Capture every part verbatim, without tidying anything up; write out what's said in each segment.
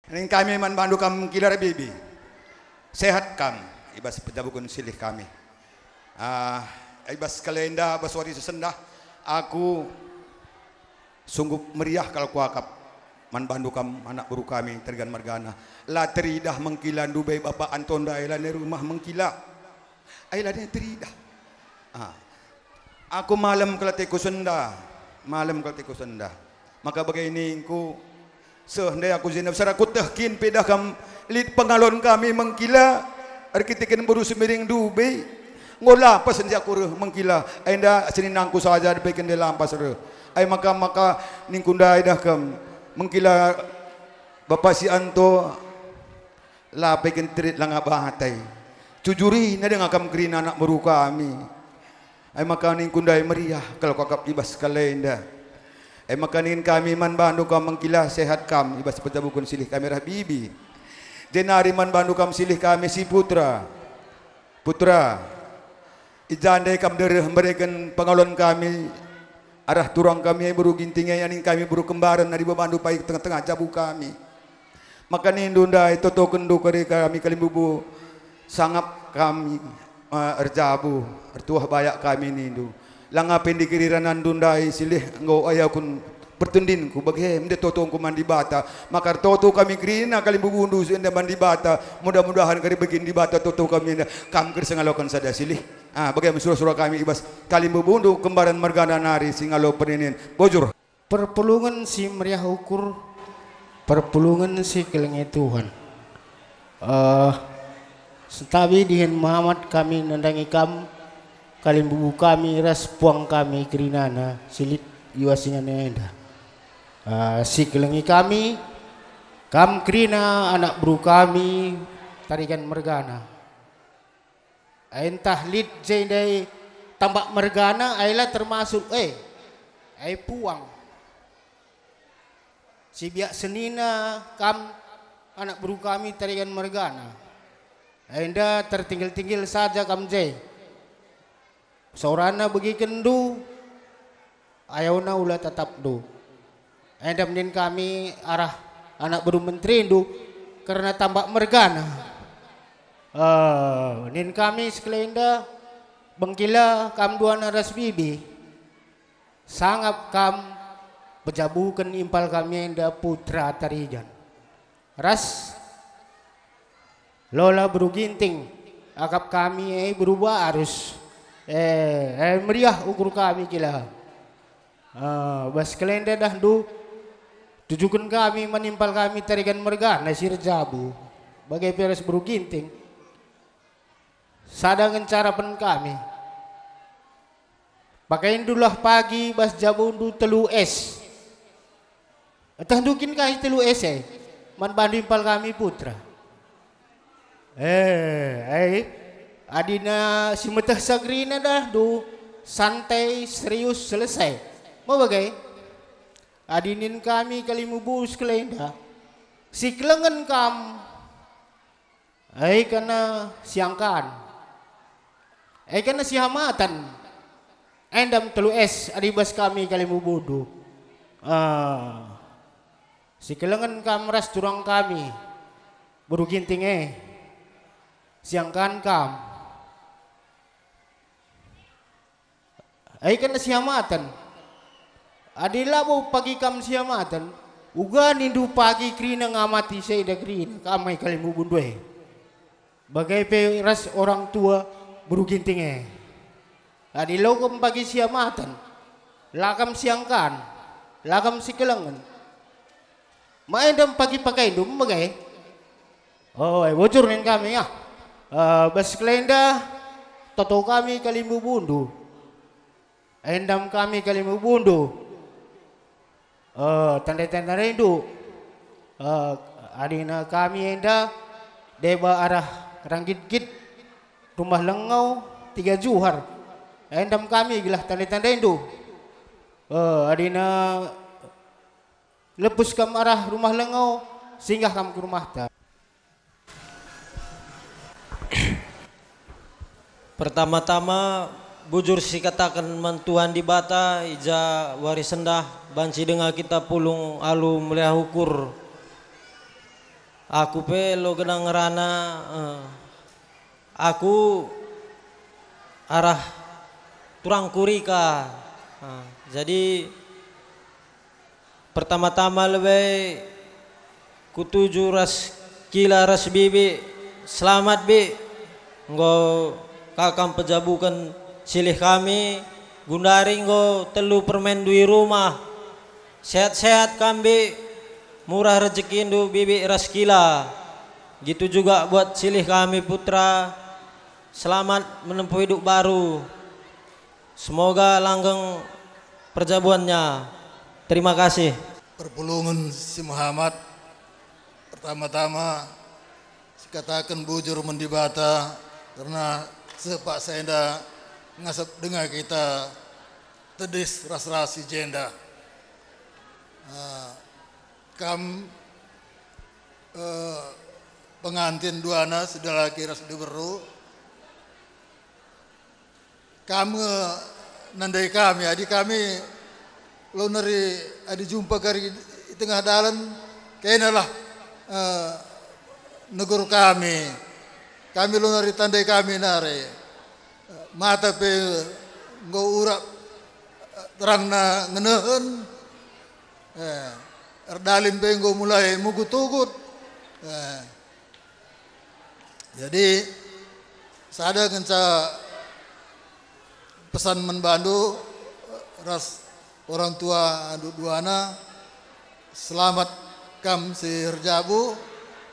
Ning kami man bandu kam Mengkila ras Bibi. Sehat kam, i bas pejabuken silih kami. Ah, i bas kalenda, bas wari si sendah, aku sungguh meriah kal kuakap man bandu kam anak beru kami Tarigan mergana. La teridah Mengkila ndube Bapa Anto ndai, la nai rumah Mengkila. Ai la nai teridah. Ah. Aku malem kal ateku sendah, malem kal ateku sendah. Maka bage ningku, seh ndai aku Zainab, sara kuteh kin pe dah kam lit pengalon kami Mengkila, erkiteken beru Semiring ndube. Enggo la pas ndia aku reh Mengkila, enda seninangku saja dibeken ndai lampas reh. Ai maka, maka ningku ndai dah kam Mengkila Bapa si Anto, la pe kin terit langa batai. Cujurina denga kam kerina anak beru kami. Ai maka ningku ndai meriah kal kuakap i bas kalenda. Ai maka ningen kami man bandu kam Mengkila, sehat kam i bas pejabuken silih kami ras Bibi. Jenari man bandu kam silih kami si Putra. Putra, i ja ndai kam dereh mbereken pengalon kami arah turang kami e beru Ginting e, anin kami beru Kembaran, adi bandu pai tengah-tengah jabu kami. Maka nindu ndai, totokenndu kari kami kalimbubu, sangap kami, eh, erjabu, ertuah bayak kami nindu. Langa pe ndikeri ranandu ndai silih enggo ayakun pertendinku, bage me nde totongku man Dibata. Maka ertoto kami kerina kalimbubundu si enda man Dibata. Mudah-mudahan kari bagi Dibata toto kami enda kam kari sengaloken sada silih. Ah, bage me sura-sura kami i bas kalimbubundu Kembaran mergana nari si ngalo perninin. Bujur. Perpulungen si meriah ukur, perpulungen si kelengi Tuhan. Eh, sentabi dihin mehamat kami nandangi kam, kalimbubu kami ras puang kami kerinana si lit i bas ingan enda. Eh, si kelengi kami, kam kerina anak beru kami Tarigan mergana. Ai ntah lit je ndai tambak mergana, ai la termasuk, eh, ai puang. Si biak senina kam anak beru kami Tarigan mergana. Ai enda tertinggil-tinggil saja kam je. Sorana begikenndu, ayona ula tatapndu. Enda nin kami arah anak beru menterindu kerna tambak mergana. Eh, nin kami sekalenda, Mengkila kam duana ras Bibi. Sangap kam pejabuken impal kami enda Putra Tarigan. Ras Lola beru Ginting, akap kami e beru Barus. Eh, eh, meriah ukur kami kila. Ah, bas kalenda dahndu, tujuken kami man impal kami Tarigan mergana si erjabu. Bage pe ras beru Ginting. Sada ngenca arapen kami. Pakaindulah pagi bas jabundu telu es. Etahndu kin kai telu es e? Man bandu impal kami Putra. Eh, eh. Adina si metehsa kerina dahndu, santai, serius, selesai. Me bage? Adi nin kami kalimbubu sekalenda, si kelengen kam. Ai kena siangkan. Ai kena sihamaten. Endam telu es adi bas kami kalimbubundu. Ah, si kelengen kam ras turang kami, beru Ginting e. Siangkan kam. Ai kena sihamaten. Adi labo pagi kam sihamaten, uga nindu pagi kerina ngamati sada kerina kam ai kalimbubundu e. Bage pe ras orang tua beru Ginting e. Adi la kam pagi sihamaten, la kam siangkan, la kam sikelengen. Ma enda pagi pakaindu me bage? Oh, e bujur nin kami, ah. Eh, bas kalenda, toto kami kalimbubundu. Endam kami kalimbubundu. Eh, tandai-tandaindu. Eh, adina kami enda deba arah Ranggitgit, Rumah Lengau, Tiga Juhar. Endam kami gelah tandai-tandaindu. Eh, adina lepus kam arah Rumah Lengau, singgah kam ku rumahta. Pertama-tama, bujur sikataken man Tuhan Dibata, i ja wari sendah banci denga kita pulung alu meriah ukur. Aku pe lo gedang ngerana, eh, aku arah turang kurika. Ah, jadi pertama-tama lebe kutuju ras Kila ras Bibi, selamat Bi, enggo kakam pejabuken silih kami, gundari enggo telu permen dui rumah. Sehat-sehat kam Bi, murah rejekindu Bibi ras Kila. Gitu juga buat silih kami putra, selamat menempuh hidup baru. Semoga langgeng perjabuannya. Terima kasih. Perpulungen si mehamat, pertama-tama sikataken bujur man Dibata, kerna seh paksa enda ngasap denga kita tedis ras-ras i jenda. Ah, kam, eh, pengantin duana, si dilaki ras diberu, kam nge nandai kami, adi kami lo nari, adi jumpa kari i tengah dalan, kenalah, eh, negur kami. Kami lo nari tandai kami nari. Mata pe enggo urak, eh, terangna ngenehen. Eh, erdalin pe enggo mulai mugut-ugut. Eh, jadi, sada ngenca pesan man bandu, eh, ras orang tua andu duana, selamat kam si erjabu,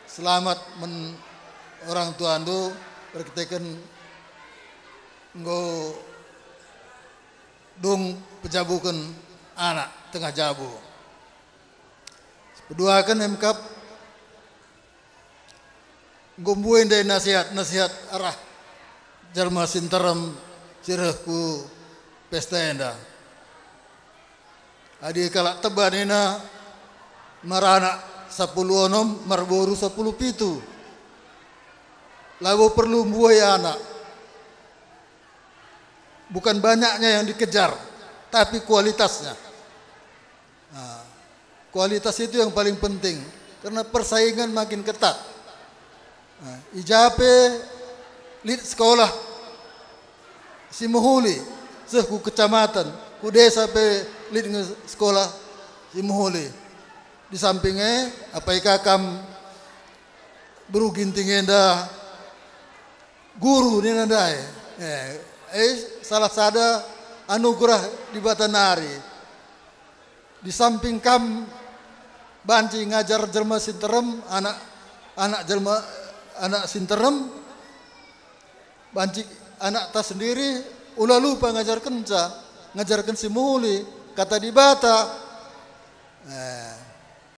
selamat man orang tuandu, erkiteken enggo dung pejabuken anak tengah jabu. Peduaken emkap, enggo mbue ndai nasihat-nasihat arah jelma si nterem si reh ku pesta enda. Adi kalak Teban nina, meranak sepuluh onom, merboru sepuluh pitu. Labo perlu mbue anak. Bukan banyaknya yang dikejar, tapi kualitasnya. Nah, kualitas itu yang paling penting, karena persaingan makin ketat. Nah, i ja pe lit sekolah si mehuli, seh ku kecamatan, ku desa pe lit nge sekolah si mehuli. Di samping e, apai ka kam beru Ginting enda guru nina ndai. Eh, eh, salah sada anugerah Dibata nari. Di samping kam banci ngajar jelma si nterem, anak, anak jelma, anak si nterem, banci anakta sendiri, ula lupa ngajarkenca, ngajarken si mehuli, kata Dibata. Eh,